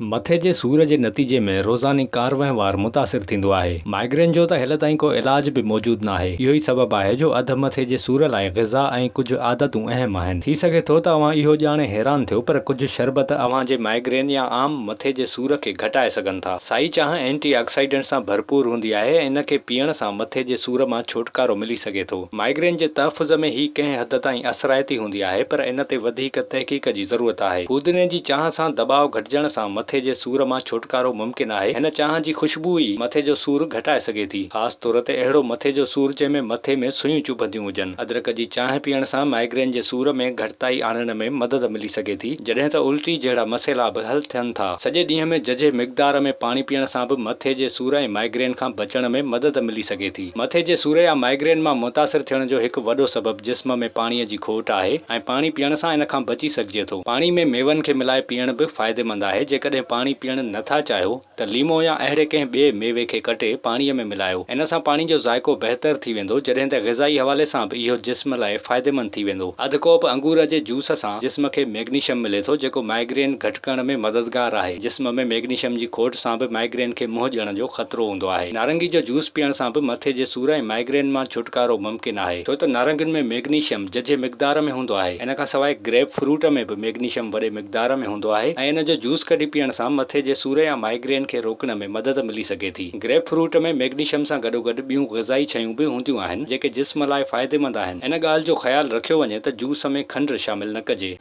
مٿي جي سور جي نتيجي ۾ روزاني ڪاروهنوار متاثر ٿيندو آهي. مائگرين جو ته هيل تائين ڪو علاج به موجود ناهي. اهو ئي سبب آهي جو اڌ مٿي جي سور لاء غذا ۽ ڪجهه عادتون اهم آهن. ٿي سگهي ٿو ته اوهان اهو ڄاڻي حيران ٿيو پر ڪجهه شربت اوهان جي مائگرين يا عام مٿي جي سور کي گهٽائي سگهن ٿا. سائي چانهه اينٽي آڪسائيڊنٽ سان ڀرپور هوندي آهي ۽ ان کي پيئڻ سان مٿي جي سور مان ڇوٽڪارو ملي سگهي ٿو. مائگرين جي تحفظ ۾ هي ڪنهن حد تائين اثرائتي هوندي آهي پر ان تي وڌيڪ تحقيق جي ضرورت آهي. پوديني جي چانهه سان دٻاء گهٽجڻ سان مٿي جي سور مان ڇوٽڪارو ممڪن آهي. هن چانهه جي خوشبو ئي مٿي جو سور گهٽائي سگهي ٿي. خاص طور تي اهڙو مٿي جو سور جنهن ۾ مٿي ۾ سيون چڀنديون هجن. ادرڪ جي چانهه پيئڻ سان مائگرين جي سور ۾ گهٽتائي آڻڻ ۾ مدد ملي سگهي ٿي جڏهن ته الٽي جهڙا مسئلا به حل ٿين ٿا. سڄي ڏينهن ۾ ججهي مقدار ۾ پاڻي پيئڻ سان به مٿي جي سور ۽ مائگرين کان بچڻ ۾ مدد ملي سگهي ٿي. مٿي جي سور يا مائگرين مان متاثر ٿيڻ جو هڪ وڏو سبب جسم ۾ پاڻي جي کوٽ آهي ۽ پاڻي پيئڻ سان ان کان بچي سگهجي ٿو. پاڻي ۾ ميون کي ملائي پيئڻ به فائديمند آهي جيڪڏهن پاڻي پيئڻ نه ٿا چاهيو ته ليمو يا اهڙي ڪنهن ٻئي ميوي کي ڪٽي پاڻي ۾ ملايو ان سان پاڻي جو ذائقو بهتر ٿي ويندو جڏهن ته غذائي حوالي سان به اهو جسم لاء فائديمند ٿي ويندو. اڌ ڪوپ انگور جي جوس سان جسم کي ميگنيشم ملي ٿو جيڪو مائگرين گهٽ ڪرڻ ۾ مددگار آهي. جسم ۾ ميگنيشم جي کوٽ سان به مائگرين کي منهن ڏيڻ جو خطرو هوندو آهي. نارنگي جو جوس پيئڻ سان به مٿي جي سور ۽ مائگرين مان ڇوٽڪارو ممڪن آهي. ڇو ته نارنگين ۾ ميگنيشم ججهي مقدار ۾ هوندو آهي. ان کان سواء گريپ فروٽ ۾ به ميگنيشم وڏي مقدار ۾ هوندو آهي ۽ ان جو جوس ڪڍي پيئڻ سان مٿي جي سور يا مائگرين کي روڪڻ ۾ مدد ملي سگهي ٿي. گريپ فروٽ ۾ ميگنيشم سان گڏوگڏ ٻيون غذائي شيون به هونديون آهن جيڪي جسم لاء فائديمند آهن. ان ڳالهه جو خيال رکيو وڃي ته جوس ۾ کنڊ شامل نه ڪجي.